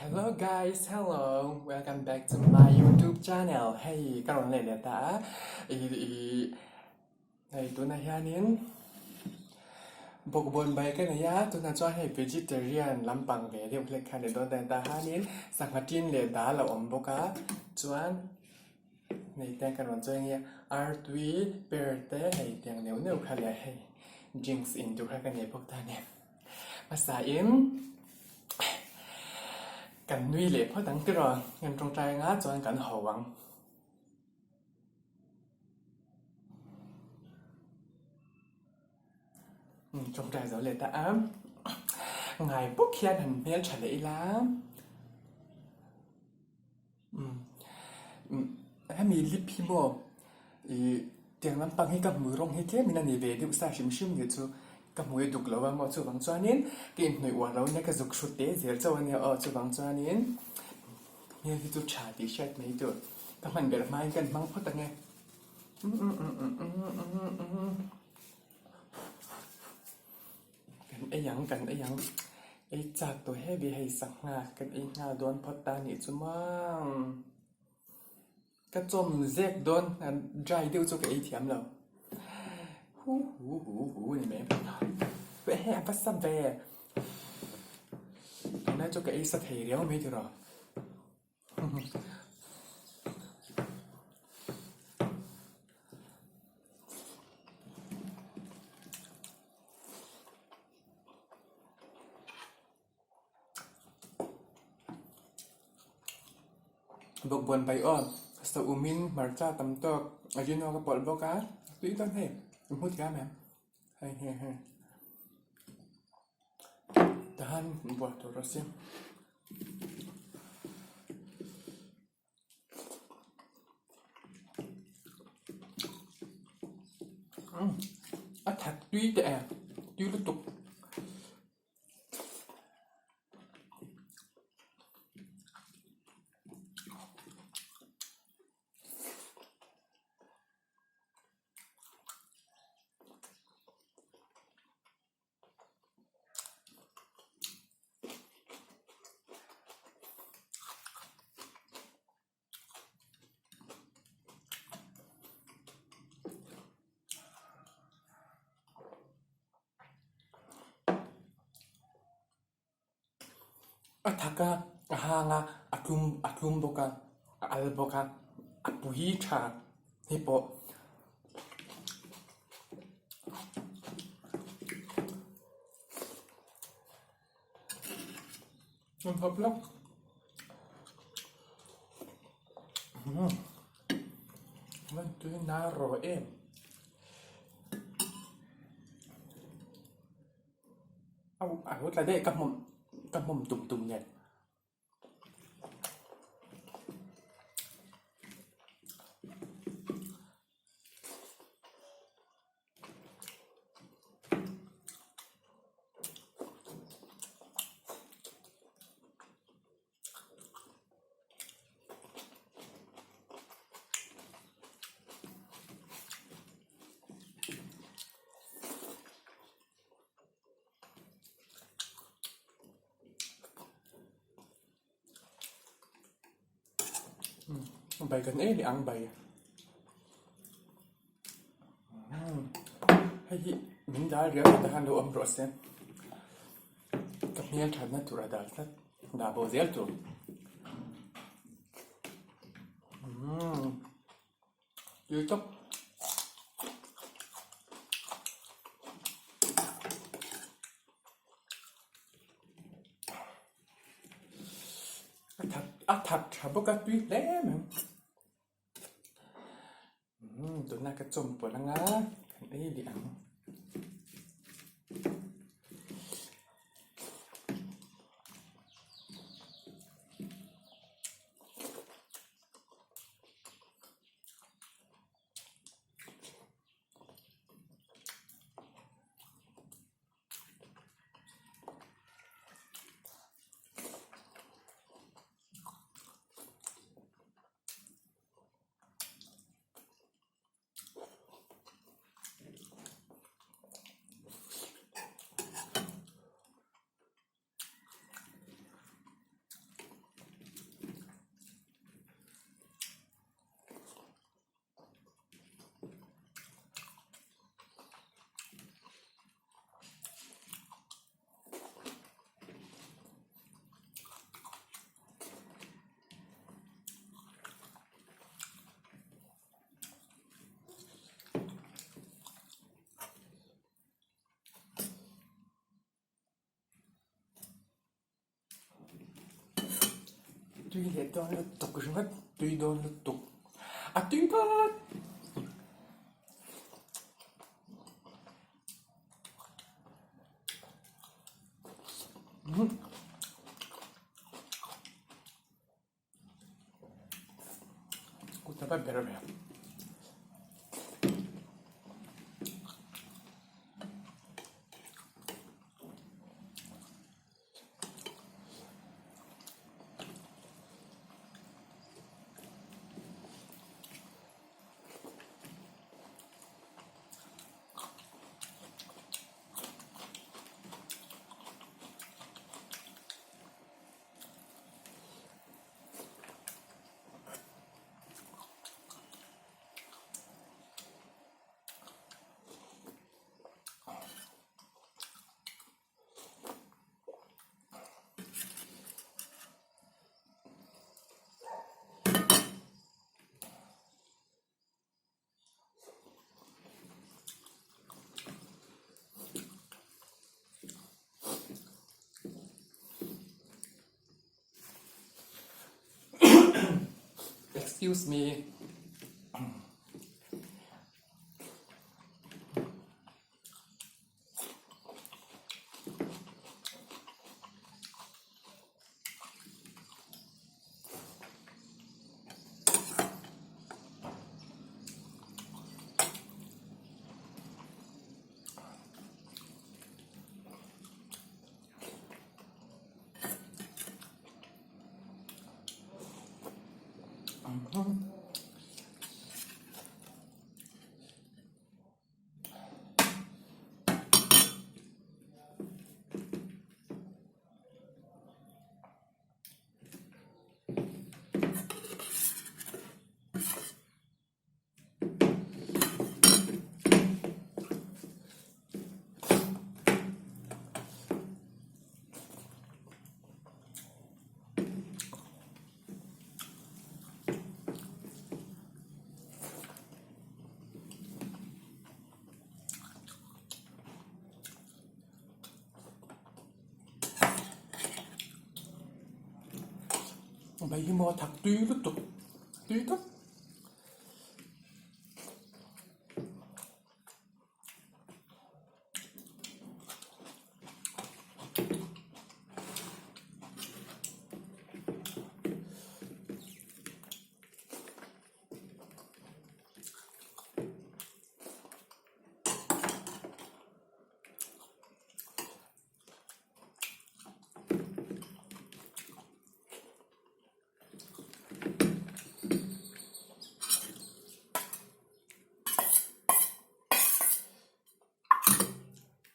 Hello guys, hello, welcome back to my YouTube channel. Hei, ka rawn leh leh ta a, i i hei tunah hianin bawkbawn bai ka nei a, tunah chuan hei vegetarian lampang ve deuh hlek kha a ni dawn ta hianin sangha tin leh dal a awm bawk a, chuan hei te ka rawn chawi ania artui per te hei tiang neuh neuh kha leh hei drinks in tur kha ka nei bawk ta a ni. Hmasa in kan nui leh phawt ang tiraw kan tawngtai anga chuan kan ho ang. Tawngtai zo leh ta a, ngai bawk hian han hmel tha leh ila. Hemi lip hi maw ih tiang lampang hi ka hmui rawng hi tlemin a ni ve deuh sa hrim hrim nih chu ka hmui duk lo a maw chuvang chuanin ka inhnawih uar lo nia ka zuk hrut te zel chauh a nia aw chuvang chuanin hmel hi chu tha tih hriat mai tur ka hman ber hmain ka inhmang phawt ang e. Kan ei ang, kan ei ang. Ei chak tawh heavy hei sangha kan ei nghal dawn phawt ta nih chu maw. Ka chawm zek dawn dry deuh chu ka ei thiam lo. Hu hu hu hu ni mai. Hei a va sa ve. Tunlai chu ka ei sa thei riau mai tiraw. Bawkbawn bai aw sa umin hmarcha tam tawk a rin awk a pawlh bawk a tui dawn hei i hmu thiam em hei hei hei. Tahan buah tur a siam. A that tui teh e, tui lutuk. A thak a, a hang a, a tlum a tlum bawk a, a al bawk a, a pui tha hi pawh. An hawp lawk. Van tui na rawh em. A lo tla daih ka hmawm ka hmawm tum tum nen. Bai kan ei leh ang bai hei hi min dal riau ta khan lo awm rawh se ka hmel thatna tur a dal tlat dah bo zel tur. Tui tawp. A that a that tha bawk a tui hle mai. Umm tuna ka chawmpawlh anga kan ei leh ang. Tui leh dawn lutuk ringawt, tui dawn lutuk. A tui dawn! Kut a va ber ve. Excuse me. Bai hi maw thak tui lutuk tui tak.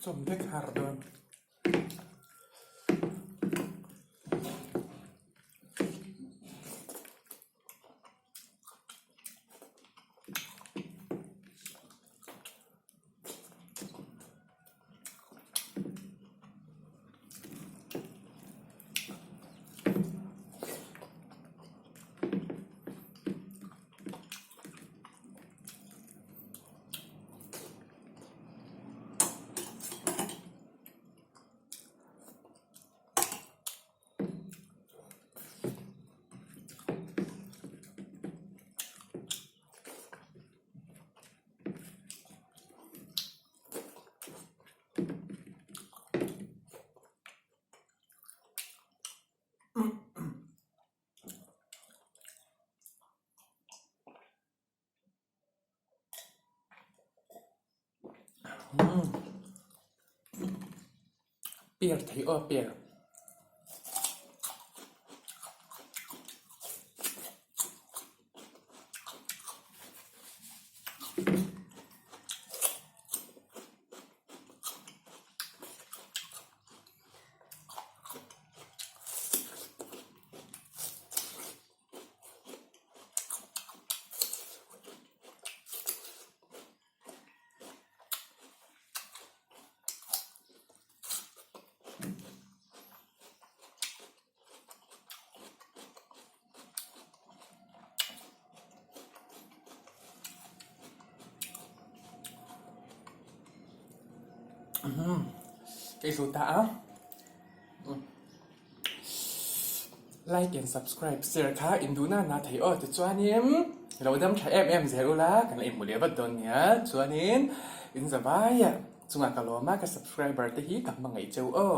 Chawm vek har dawn. Per thei aw per. Kei zo ta a. Like and subscribe share kha in duh na na thei aw tichuanin lo dam tha em em zel ula kan la inhmu leh vat dawn nia chuanin in za vai a chungah ka lawm a ka subscriber te hi ka hmangaih cheu aw.